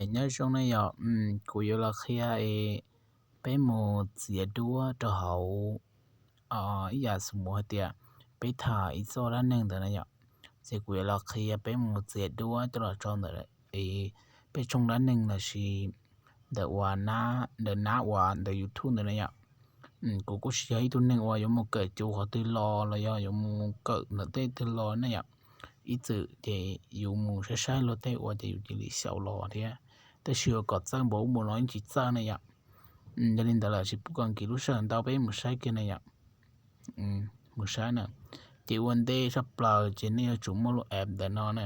Nyob zoo ne yom, kuv yuav los qhia es peb mus txiav duab rau hauv ib yam xus mus hais tias peb tham ib txoj dab neeg ntawd na yom. Ces kuv yuav los qhia peb mus txiav duab coj los tso ntawm es peb tshooj dab neeg los sis ntawm uas ntawm nab uas ntawm YouTube ntawd na yom. Kuv kuj tsis yog ib tug neeg uas yuav mus kawm cuv qhov twg los los yog yuav mus kawm ntawm tej twg los ne yom. Ib txwm ces yus mus saib saib luag tej ua ces yus cia li xyaum los thiab, tab sis yuav kom txawj npaum ub npaum no yeej tsis txawj ne yom. Yog li ntawd lawm tsis pub kom nkim lub sij hawm ntau, peb mus saib kiag ne yom. Mus saib na, ces ua ntej tshaj plaws ces nej yuav tsum muaj lub app ntawm no na.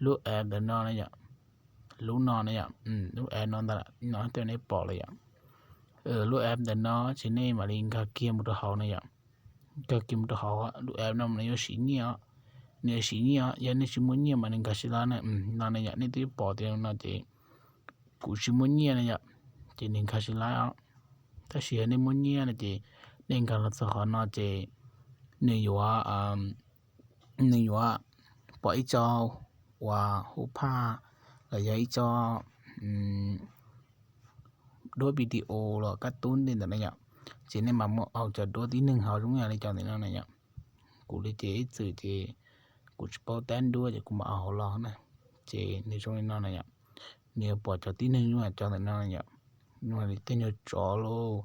Lub app ntawm no na yom, lub no na yom, lub app no ntawm no tej nej pom lawm yom. Lub app ntawm no ces nej mam li nkag kiag mus rau hauv na yom. Nkag kiag mus rau hauv, lub app no nws yuav siv nyiaj, nws yuav siv nyiaj, yog nej tsis muaj nyiaj mas nws nkag tsis laib na. No ne yom, nej twb pom tias no ces kuv tsis muaj nyiaj na yom, ces nws nkag tsis laib os. Tab sis yog nej muaj nyiaj no ces nej nkag los txog qhov no ces nws yuav nws yuav pom ib co uas hu phaj los yog ib co duab video los kab tub ntej ntawm no yom, ces nej mam muab au cov duab tib neeg hauv zoo yam li cov ntawm no na yom. Kuv li ces ib txwm ces kuv tsis paub tab duab ces kuv mam au hauv los na, ces nws zoo li no na yom. Nws yuav pom cov tib neeg zoo yam cov ntawm no na yom, zoo li tej nyuag tsov lauj,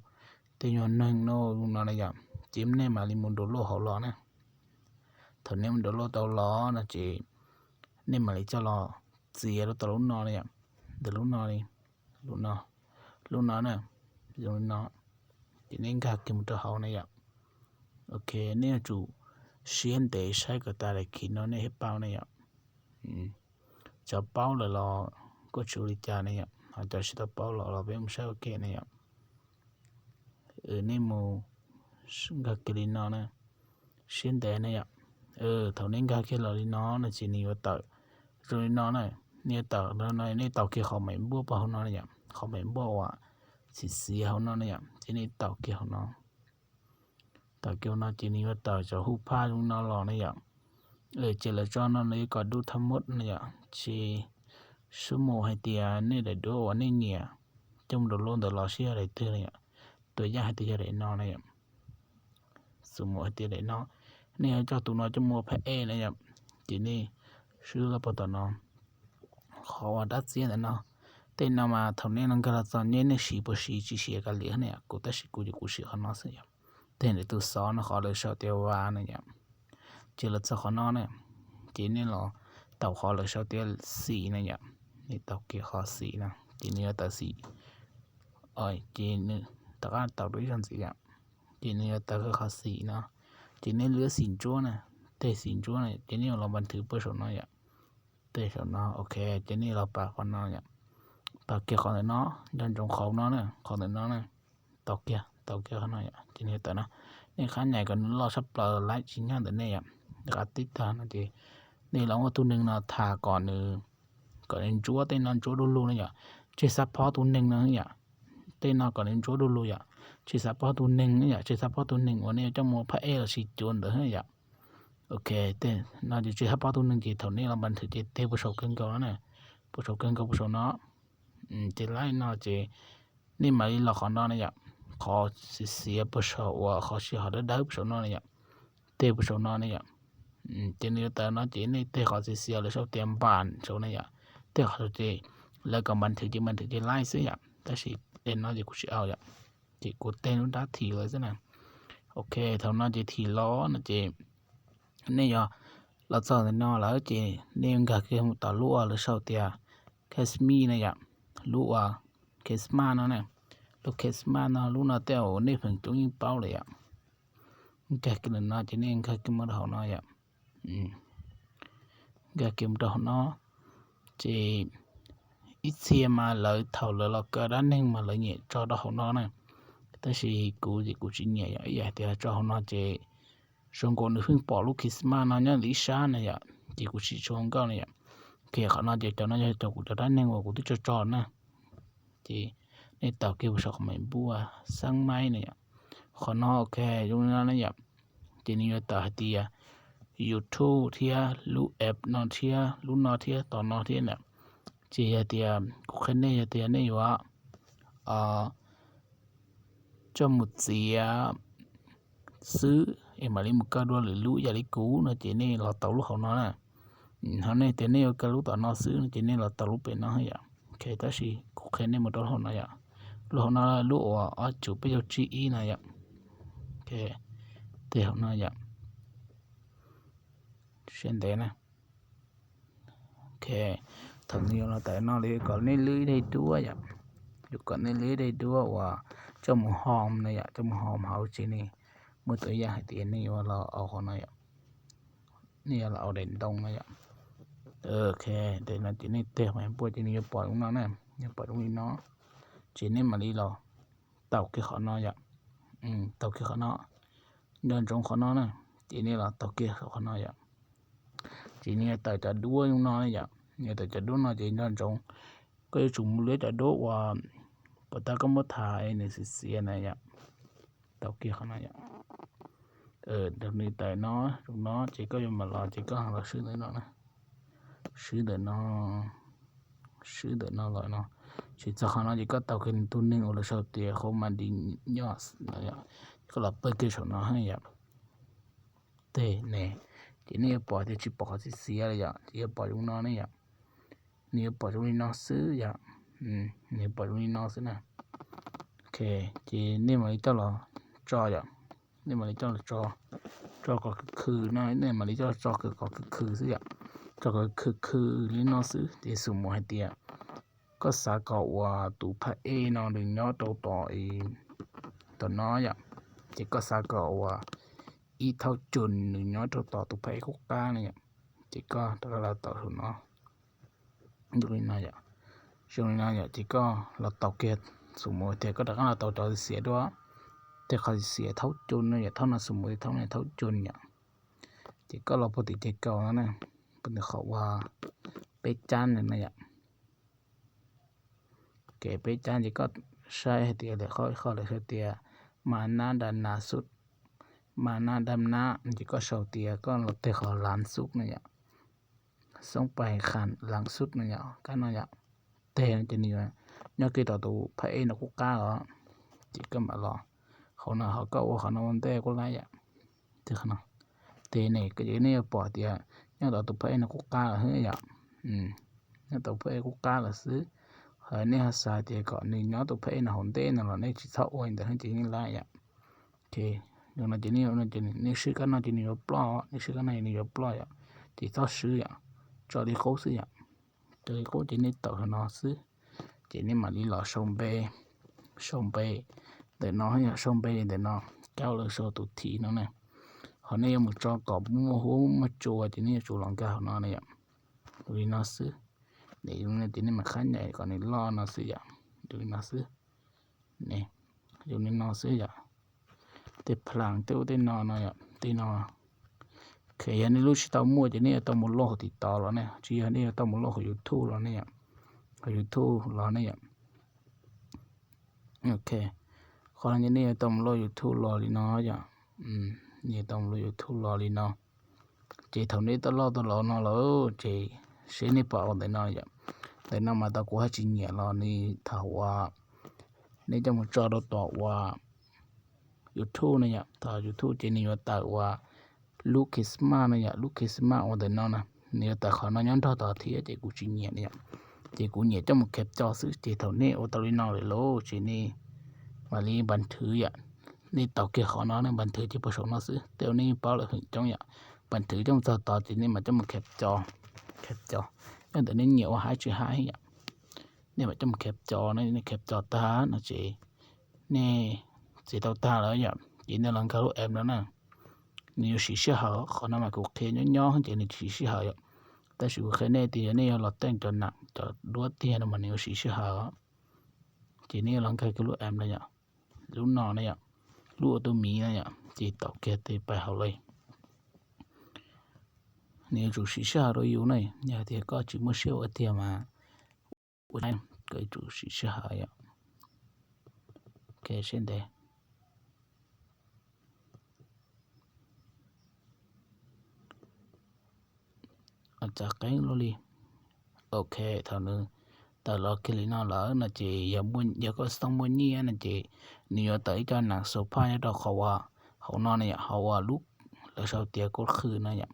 tej nyuag neeg lauj no na yom, ces nej mam li mus download hauv los na. Thaum nej mus download tau los no ces nej mam li coj los txiav rau tom lub no na yom, ntawm lub no li, lub no, lub no na, zoo li no, ces nej nkag kiag mus rau hauv na yom. Ok, nej yuav tsum siab ntev saib kom tas daim khiv no nej thiaj paub na yom. Cov paub lawm los kuj tsis ua li cas ne yom, ho cov tsis tau paub los los peb mus saib ua ke ne yom. Nej mus nkag kiag li no na, siab ntev ne yom. Thaum nej nkag kiag los li no no ces nws yuav tawm zoo li no na. Nej yuav tawm no, nej taus kiag qhov maim npuaj pog hauv no na yom, qhov maim npuaj uas xiv xiav hauv no na yom, ces nej taus kiag hauv no. Taus kiag hauv no ces nws yuav tawm cov hu phaj zoo no los ne yom. Ces lawv tso no lawv yuav kom dub thaj mub ne yom, ces xuab mus hais tias nej daim duab uas nej nyiam coj mus download ntawd los seb yog daim twg na yom. Tus yaj hais tias yog daim no na yom. Xuab mus hais tias daim no, nej yuav coj tus no coj mus ua phab ej na yom, ces nej swb los puag tom no. Qhov uas dab txiab ntawm no, tej no mas thaum nej los nkag los txog nej, nej siv puas siv tsis siav kav liam ne yom, kuv tab sis kuv ces kuv siv qhov no xwb yom. Tej ntawm tus xov no qhov lawv sau tias vas na yom, ces los txog qhov no na, ces nej los taus qhov lawv sau tias xim na yom, nej taus kiag qhov xim no ces nws yuav tawm xim, ces nws rov qab taus rau ib zaug ntxiv yom, ces nws yuav tawm kiag qhov xim no, ces nej lwb xim ntsuab na, tej xim ntsuab na ces nej yuav los npas nthwv puag saum no yom. Tej saum no, ok, ces nej los pas qhov no yom, pas kiag qhov ntawm no, nco ntsoov qhov no na, qhov ntawm no na, taus kiag, taus kiag qhov no yom, ces nws tawm no. Nej qab nyais kom nws loj tshaj plaws laib tsis nyab ntawm nej yom, rov qab tib tag no ces nej los muab tus neeg no tham kom nws, kom nws ntsuab, tej no ntsuab du lug na yom, tseg xab phob tus neeg no yom. Tej no kom nws ntsuab du lug yom, tseg xab phob tus neeg yom, tseg xab phob tus neeg uas nej yuav coj mus phab ej los sis cuav ntawd yom. Ok, tej no ces tseg xab phob tus neeg ces thaum nej los npas nthwv ces teg puag saum kawg nkaus no na, puag saum kawg nkaus puag saum no. Ces laib no ces nej mam li los qhov no na yom, qhov xiav xiav puag saum uas qhov sij hawm dawb dawb puag saum no na yom, teg puag saum no na yom. Ces nws yuav tawm no ces nej teg qhov xiav xiav lawv sau tias npas saum na yom, teg qhov ces lawv kom npas nthwv ces npas nthwv ces laib xwb yom, tab sis tej no ces kuv tsis au yom, ces kuv teg lub nrab thim lawm xwb na. Ok, thaum no ces thim los no ces nej yuav los txog ntawm no lawm ces nej yuav nkag kiag mus tom lub uas lawv sau tias Cashme na yom, lub uas Cashma no na, lub Cashma no, lub no tej uas nej feem coob yeej paub lawm yom. Nkag kiag ntawm no ces nej nkag kiag mus rau hauv no yom. Nkag kiag mus rau hauv no ces ib txhia mas lawv thaum lawv los kaw dab neeg mas lawv nyiam tso rau hauv no na, tab sis kuv ces kuv tsis nyiam yom, ib yam tias tso hauv no ces zoo nkaus nws pheej pom lub Cashma no nyob ntawm ib sab na yom, ces kuv tsis tshua nkauj na yom. Ok, qhov no ces cov no yog cov kuv cov dab neeg uas kuv twb tso tso na. Ces nej taus kiag puag saum qhov maim npuaj xab maib na yom. Qhov no ok, zoo li no na yom. Ces nws yuav tawm hais tias YouTube thiab lub app no thiab lub no thiab tom no thiab na. Ces yog tias kuv Kuv qhia nej yog tias nej yuav coj mus txiav xwb es mam li mus kaw dua lwm lub ib yam li kuv no ces nej los tau lub hauv no na. Ho nej tias nej yuav kaw lub tom no xwb no ces nej los tau lub pem no yom. Tab sis kuv qhia nej mus rau lub hauv no yom. Lub hauv no lub uas ob cuv peb caug tsib ib no yom. Tej hauv no yom. Siab ntev na. Thaum nws yuav los tawm no li kom nej lwb ib daim duab yom. Yuav kom nej lwb ib daim duab uas coj mus hom no yom, coj mus hom hauv ces nws muaj tus yam hais tias nej yuav los au qhov no yom. Nej yuav los au daim ntoo no yom. Daim no ces nej tig mas puaj ces nws yuav pom zoo no na, yuav pom zoo li no. Ces nej mam li los taus kiag qhov no yom. Taus kiag qhov no, nco ntsoov qhov no na. Ces nej los taus kiag qhov no yom. Ces nws yuav tawm cov duab zoo no yom, nws yuav tawm cov duab no ces nco ntsoov. Koj yuav tsum mus lwb cov duab uas puas tab koj muab thav es nws xiav xiav na yom. Taus kiag qhov no yom. Nws tawm no, zoo no ces koj yuav mam los ces koj los swb ntawm no na. Swb ntawm no, swb ntawm no los no. Ces txog qhov no ces koj taus kiag nws tus neeg uas lawv sau tias Home Mini News no yom. Koj los pawg kiag saum no yom. Tes ne, ces nej yuav pom tias tsis pom qhov txiv xiav li yom, ces yuav pom zoo no ne yom. Nws yuav pom zoo li no xwb yom. Nws yuav pom zoo li no xwb na. Ces nej mam li coj los tso yom. Nej mam li coj los tso, tso kom khwv khwv no, nej mam li coj los tso kom khwv khwv xwb yom. Tso kom khwv khwv li no xwb ces xum mus hais tias koj xav kom uas tus phab ej no nws nyob rau tom, tom no yom. Ces koj xav kom uas ib thaub cun nws nyob rau tom tus phab ej qub qab no yom. Ces koj rov qab los taus saum no. Zoo li no yom. Zoo li no yom, ces koj los taus kiag, xum mus tias koj rov qab los taus cov xiav dua. Tej qhov xiav thaub cun no yom, thaub no xum mus thaub no thaub cun yom. Ces koj los puag tim ceg kaus no na, puag tim qhov uas peb cab no yom. Ces peb cab ces koj saib hais tias lawv qhov, qhov lawv sau tias mas nab da nas xub, mas nab da nas, ces koj sau tias koj los teg qhov lav xub no yom. Xoob pais qhas lav xub no yom, kab no yom. Teg ces nws nyob kiag tom tus phab ej no qub qab os. Ces koj mam los hauv no, ho koj ua qhov no ua ntej kuj lab yom. Tes ne, nej yuav pom tias nyob tom tus phab ej no qub qab lawm yom. Nyob tom phab ej qub qab lawm xwb. Ho nej ho xav tias kom nws nyob tus phab ej no hauv ntej no los nej tsis txhob ua li ntawd ces yeej lab yom. Ces no ces nej, nej swb kab no ces nws yuav ploj, nej swb kab no ces nws yuav ploj yom. Ces txhob swb yom, tso li qub xwb yom. Tso li qub ces nej taus saum no xwb. Ces nej mam li los sau npe, sau npe ntawm no, sau npe li ntawm no, kab lawv sau tus thim no na. Ho nej yuav mus tso kom muaj huab muaj cua ces nej yuav tsum los nkag hauv no na yom. Zoo li no xwb. Ces nej mam qhab nyem kom nws loj no xwb yom. Zoo li no xwb. Zoo li no xwb yom. Tej plan tej ub tej no no yom, tej no. Yog nej lub tsis tau muaj ces nej yuav tau mus load hauv TikTok los ne, tsis yog nej yuav tau mus load hauv YouTube los ne yom. Hauv YouTube los ne yom. Ok, qhov no nej yuav tau mus load YouTube los li no yom. Nej yuav tau mus load YouTube los li no. Ces thaum nej tau load tau los no lawm ces seb nej pom ua ntawm no yom. Ntawm no mas tau kuv haj tsis nyiam los nws thaum uas nej coj mus tso rau tom uas YouTube no yom, tom YouTube ces nws yuav tawm uas lub Christmas no yom, lub Christmas ua ntawm no na, nws yuav tawm qhov no nyob nrog tod thiab ces kuv tsis nyiam no yom. Ces kuv nyiam coj mus khav co xwb, ces thaum nej ua tau li no lawm lauj ces nej mam li npas nthwv yom. Nej taus kiag qhov no nej npas nthwv ces puag saum no xwb, tej uas nej yeej paub lawm feem coob yom. Npas nthwv coj mus txog tod ces nej mam coj mus khav co, khav co. Yog ntawm nej nyiam ua haib tsis haib yom, nej mam coj mus khav co, nej khav co tag no ces nej txiav tau tag lawm yom, ces nej los nkag lub app no na. Nws yuav siv sij hawm, qhov no mas kuv qhia nyob nyob ces nws tsis siv sij hawm yom. Tab sis kuv qhia nej tias yog nej yuav los teej cov nam cov duab tiag no mas nws yuav siv sij hawm. Ces nej yuav los nkag kiag lub app no yom, lub no na yom, lub ua tus miv no yom, ces taus kiag tes pais hauv li. Nws yuav tsum siv sij hawm rau yus ne, yog tias koj tsis muaj siab ua tiag mas ua, koj yuav tsum siv sij hawm yom. Ok, seb ntev. Txav qeeb luaj li. Ok, thaum nws Tawm los kiag li no lawm no ces yog koj xoo muaj nyiaj no ces nws yuav tawm ib co nees xus phaj nyob rau qhov uas hauv no na yom, hauv uas lub lawv sau tias koj qhwv no yom.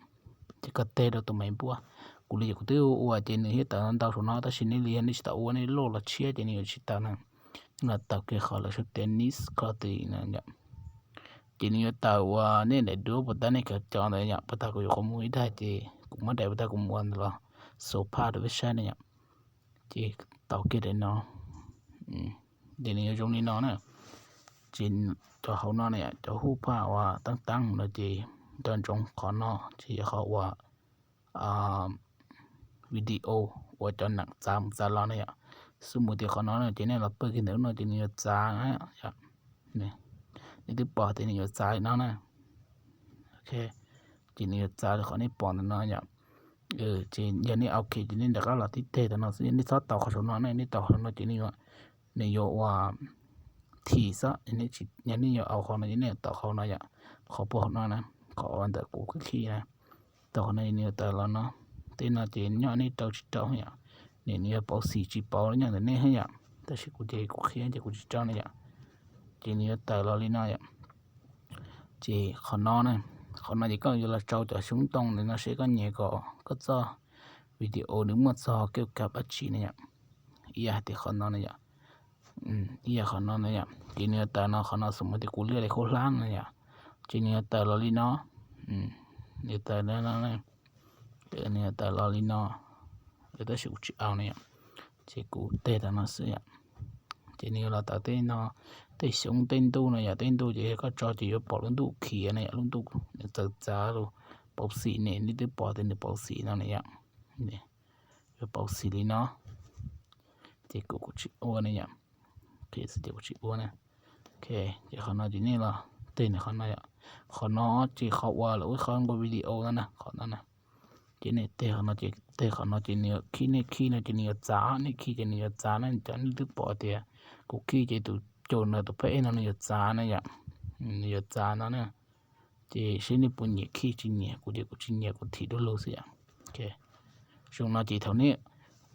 Ces koj teg rau tus me npuab. Kuv li ces kuv twb ua ces nws thiaj tawm ntau saum no, tab sis nej li yog nej tsis tau ua, nej loj los tshiab ces nws yuav tsis tawm na. Nej los tau kiag qhov lawv sau tias next clothing no yom. Ces nws yuav tawm uas nej daim duab puas tab nej khaws cov ntawd yom, puas tab kuv yuav qhov mus ib dag ces kuv muab daim puas tab kuv mus ua ntawd los xus phaj rau peb saib na yom. Ces tau kiag daim no, ces nws yuav zoo li no na. Ces cov hauv no na yom, cov huj phaj uas teeb teeb no ces nco ntsoov qhov no ces yog qhov uas video uas cov nees txav mus txav los na yom. Xub mus tias qhov no na ces nej los pawj kiag ntawm lub no ces nws yuav txav, nej twb pom tias nws yuav txav li no na. Ces nws yuav txav li qhov nej pom ntawm no yom. Ces yog nej ok ces nej rov qab los tib teg tam no xwb, nej txhob tau qhov saum no ne, nej tau qhov no ces nws yuav ua thim xwb. Yog nej yuav au qhov no ces nej tau qhov no yom, qhov puag hauv no na, qhov ntawm kuv khij na. Tau qhov no nws yuav tawm los no, tej no ces nyob nej rau tsis rau yom. Nws yog pauv xim tsis pauv nyob ntawm nej yom, tab sis kuv ces kuv qhia ces kuv tsis rau na yom. Ces nws yuav tawm los li no yom. Ces qhov no na, qhov no ces koj yuav los tsau cov xyoob ntoo ntawm no seb koj nyiam kom koj txoj video nws muaj txog kev kab dab tsi na yom. Ib yam hais tias qhov no na yom, ib yam qhov no na yom, ces nws yuav tawm no, qhov no xus mus tias kuv liaj li khaub hlab no yom, ces nws yuav tawm los li no, nws tawm no, nws yuav tawm los li no, tab sis kuv tsis au na yom, ces kuv teg tam no xwb yom. Ces nws yuav los tawm tej no, tej xyoob tej ntuj no yom, tej ntuj ces yog koj tso ces yuav pom lub ntuj khiav na yom, lub ntuj nws txawv txav los pauv xim ne, nej twb pom tias nws pauv xim no na yom. Yuav pauv xim li no, ces kuv kuv tsis ua ne yom. Ces kuv tsis ua na. Ces qhov no ces nej los teg nws qhov no yom. Qhov no ces qhov uas lawv ua qhov nqua video no na, qhov no na. Ces nej teg qhov no ces, teg qhov no ces nws yuav khij, nej khij no ces nws yuav txav, nej khij ces nws yuav txav na, cov nej twb pom tias kuv khij ces tus caum no tus phab ej no nws yuav txav na yom. Nws yuav txav no na. Ces seb nej puas nyiam khij tsis nyiam, kuv ces kuv tsis nyiam, kuv thim dua lug xwb yom. Zoo no ces thaum nej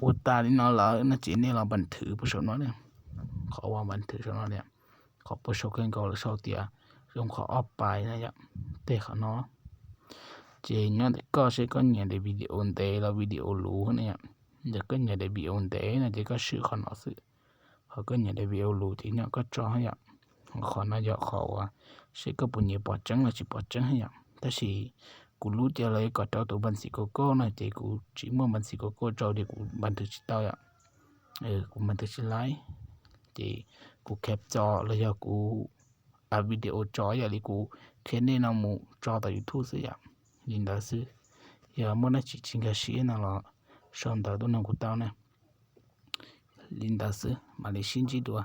ua tas li no lawm no ces nej los npas thwv puag saum no, qhov uas npas thwv saum no, qhov puag saum kawg nkaus lawv sau tias zoo qhov ob pais na yom, teg qhov no. Ces nyob ntawm koj seb koj nyiam daim video ntev los video luv na yom. Yog koj nyiam daim video ntev no ces koj swm qhov no xwb, ho koj nyiam daim video luv ces nyob koj tso yom. Qhov no yog qhov uas seb koj puas nyiam pom tseeb los tsis pom tseeb yom. Tab sis kuv lub ces los yuav kom rau tus npas xim kos koj no ces kuv tsis muaj npas xim kos koj rau ces kuv npas thwv tsis tau yom. Kuv npas thwv tsis laib, ces kuv khav tso los yog kuv a video tso yam li kuv qhia nej no mus tso tom YouTube xwb yom. Li ntawd xwb, yog muaj dab tsi tsis nkag siab no los sau ntawv tuaj nug kuv tau na. Li ntawd xwb mam li sib ntsib dua.